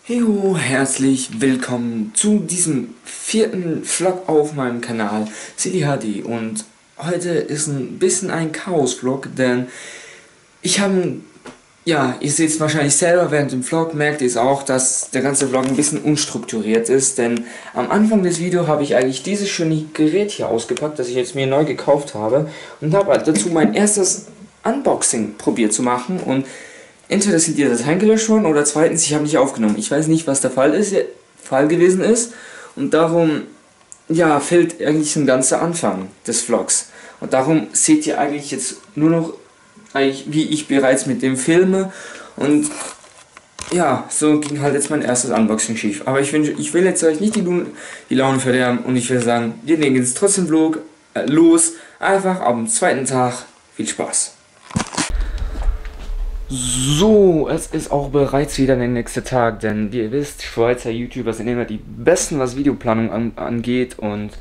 Heyo, herzlich willkommen zu diesem vierten Vlog auf meinem Kanal CDHD, und heute ist ein bisschen ein Chaos-Vlog, denn ich habe, ja, ihr seht es wahrscheinlich selber während dem Vlog, merkt ihr es auch, dass der ganze Vlog ein bisschen unstrukturiert ist, denn am Anfang des Videos habe ich eigentlich dieses schöne Gerät hier ausgepackt, das ich jetzt mir neu gekauft habe, und habe dazu mein erstes Unboxing probiert zu machen. Und entweder sind die Dateien gelöscht worden oder zweitens, ich habe nicht aufgenommen. Ich weiß nicht, was der Fall gewesen ist, und darum, ja, fehlt eigentlich ein ganzer Anfang des Vlogs. Und darum seht ihr eigentlich jetzt nur noch, wie ich bereits mit dem filme, und ja, so ging halt jetzt mein erstes Unboxing schief. Aber ich will jetzt euch nicht die Laune verderben, und ich will sagen, wir legen jetzt trotzdem Vlog los, einfach am zweiten Tag. Viel Spaß! So, es ist auch bereits wieder der nächste Tag, denn wie ihr wisst, Schweizer YouTuber sind immer die besten, was Videoplanung angeht, und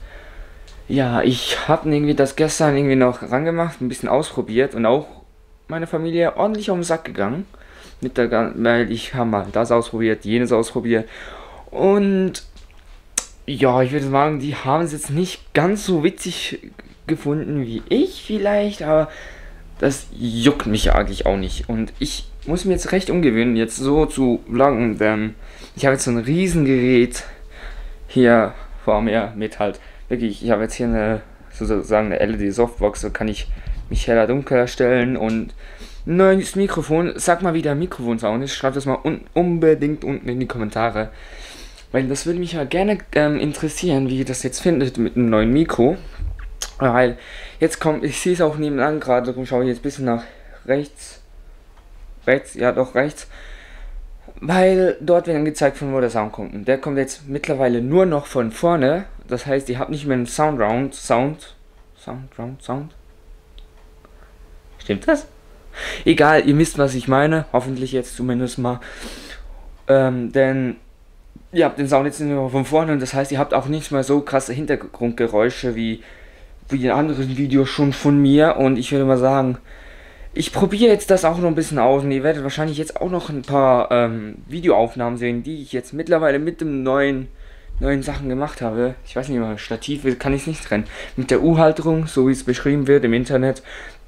ja, ich habe irgendwie das gestern irgendwie noch rangemacht, ein bisschen ausprobiert, und auch meine Familie ordentlich auf den Sack gegangen, weil ich habe mal das ausprobiert, jenes ausprobiert, und ja, ich würde sagen, die haben es jetzt nicht ganz so witzig gefunden wie ich vielleicht, aber das juckt mich eigentlich auch nicht. Und ich muss mir jetzt recht umgewöhnen, jetzt so zu vloggen, denn ich habe jetzt so ein Riesengerät hier vor mir mit halt, wirklich, ich habe jetzt hier sozusagen eine LED-Softbox, so kann ich mich heller dunkler stellen, und ein neues Mikrofon. Sag mal, wie der Mikrofonsound ist, schreibt das mal unbedingt unten in die Kommentare, weil das würde mich ja gerne interessieren, wie ihr das jetzt findet mit einem neuen Mikro. Weil jetzt kommt, ich sehe es auch nebenan gerade, darum schaue ich jetzt ein bisschen nach rechts, ja doch rechts, weil dort wird dann gezeigt, von wo der Sound kommt. Und der kommt jetzt mittlerweile nur noch von vorne, das heißt, ihr habt nicht mehr einen Sound. Stimmt das? Egal, ihr wisst, was ich meine, hoffentlich jetzt zumindest mal, denn ihr habt den Sound jetzt nur von vorne, und das heißt, ihr habt auch nicht mal so krasse Hintergrundgeräusche wie in anderen Videos schon von mir, und ich würde mal sagen, ich probiere jetzt das auch noch ein bisschen aus, und ihr werdet wahrscheinlich jetzt auch noch ein paar Videoaufnahmen sehen, die ich jetzt mittlerweile mit dem neuen Sachen gemacht habe. Ich weiß nicht mal, Stativ kann ich nicht trennen. Mit der U-Halterung, so wie es beschrieben wird im Internet,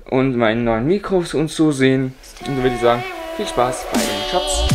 und meinen neuen Mikros und so sehen. Und dann würde ich sagen, viel Spaß bei den Shots.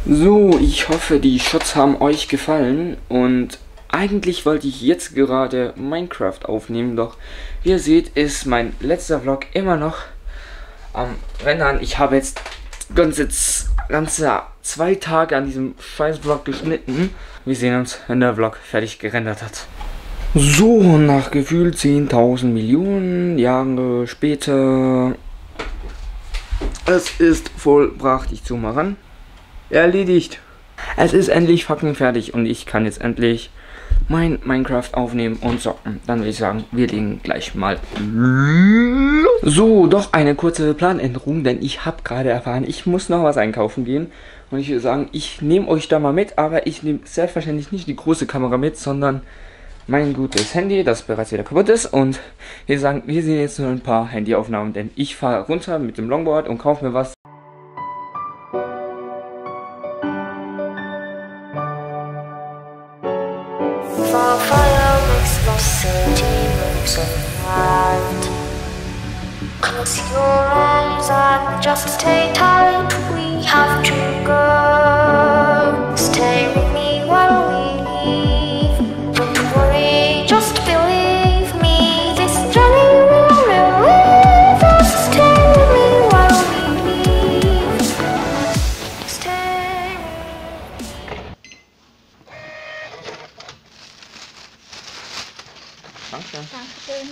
So, ich hoffe, die Shots haben euch gefallen, und eigentlich wollte ich jetzt gerade Minecraft aufnehmen, doch wie ihr seht, ist mein letzter Vlog immer noch am Rendern. Ich habe jetzt ganze 2 Tage an diesem scheiß Vlog geschnitten. Wir sehen uns, wenn der Vlog fertig gerendert hat. So, nach gefühlt 10.000 Millionen Jahre später, es ist vollbracht. Ich zoome mal ran. Erledigt. Es ist endlich fucking fertig, und ich kann jetzt endlich mein Minecraft aufnehmen und zocken. Dann würde ich sagen, wir legen gleich mal los. So, doch eine kurze Planänderung, denn ich habe gerade erfahren, ich muss noch was einkaufen gehen. Und ich würde sagen, ich nehme euch da mal mit, aber ich nehme selbstverständlich nicht die große Kamera mit, sondern mein gutes Handy, das bereits wieder kaputt ist. Und wir sagen, wir sehen jetzt nur ein paar Handyaufnahmen, denn ich fahre runter mit dem Longboard und kaufe mir was. Fire makes no city looks alright. Close your eyes and just stay tight. We have to go. Stay with me while we leave. Don't worry, just believe me. This journey will relieve us. Stay with me while we leave. Stay. Danke. Dankeschön.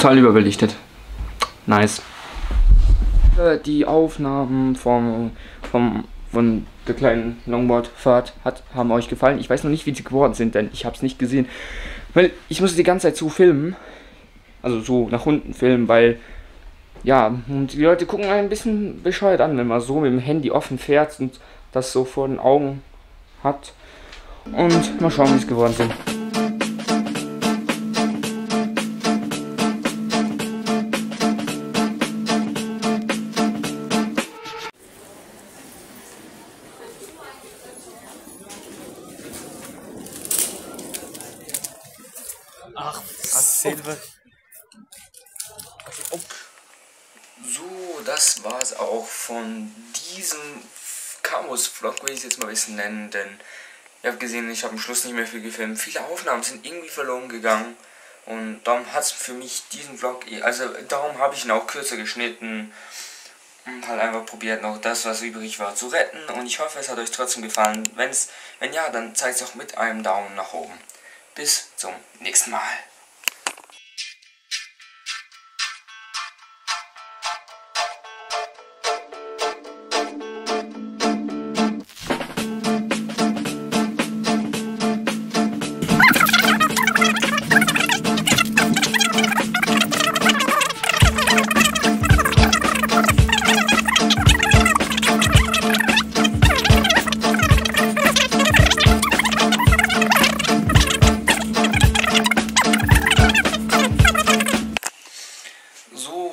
total überbelichtet. Nice. Die Aufnahmen von der kleinen Longboard-Fahrt haben euch gefallen. Ich weiß noch nicht, wie sie geworden sind, denn ich habe es nicht gesehen. Weil ich musste die ganze Zeit so filmen. Also so nach unten filmen, weil ja, und die Leute gucken einen ein bisschen bescheuert an, wenn man so mit dem Handy offen fährt und das so vor den Augen hat. Und mal schauen, wie es geworden sind. Ach, Silber. So, das war's auch von diesem Chaos-Vlog, will ich es jetzt mal ein bisschen nennen, denn ihr habt gesehen, ich habe am Schluss nicht mehr viel gefilmt. Viele Aufnahmen sind irgendwie verloren gegangen und darum hat es für mich diesen Vlog, also darum habe ich ihn auch kürzer geschnitten und halt einfach probiert, noch das, was übrig war, zu retten. Und ich hoffe, es hat euch trotzdem gefallen. Wenn ja, dann zeigt es auch mit einem Daumen nach oben. Bis zum nächsten Mal.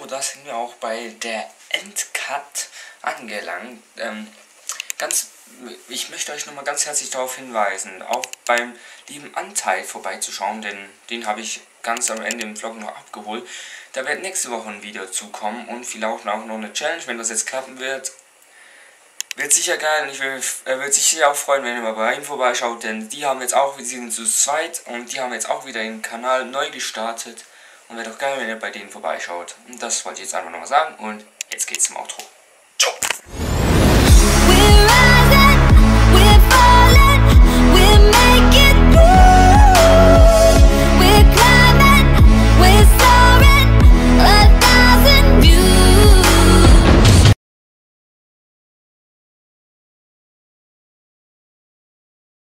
Da sind wir auch bei der Endcut angelangt. Ich möchte euch nochmal ganz herzlich darauf hinweisen, auch beim lieben Anteil vorbeizuschauen, denn den habe ich ganz am Ende im Vlog noch abgeholt. Da wird nächste Woche ein Video zukommen und vielleicht auch noch eine Challenge, wenn das jetzt klappen wird. Wird sicher geil und er wird sich sicher auch freuen, wenn ihr mal bei ihm vorbeischaut, denn die haben jetzt auch, sie sind zu zweit und die haben jetzt auch wieder den Kanal neu gestartet. Und wäre doch geil, wenn ihr bei denen vorbeischaut. Und das wollte ich jetzt einfach nochmal sagen und jetzt geht's zum Outro.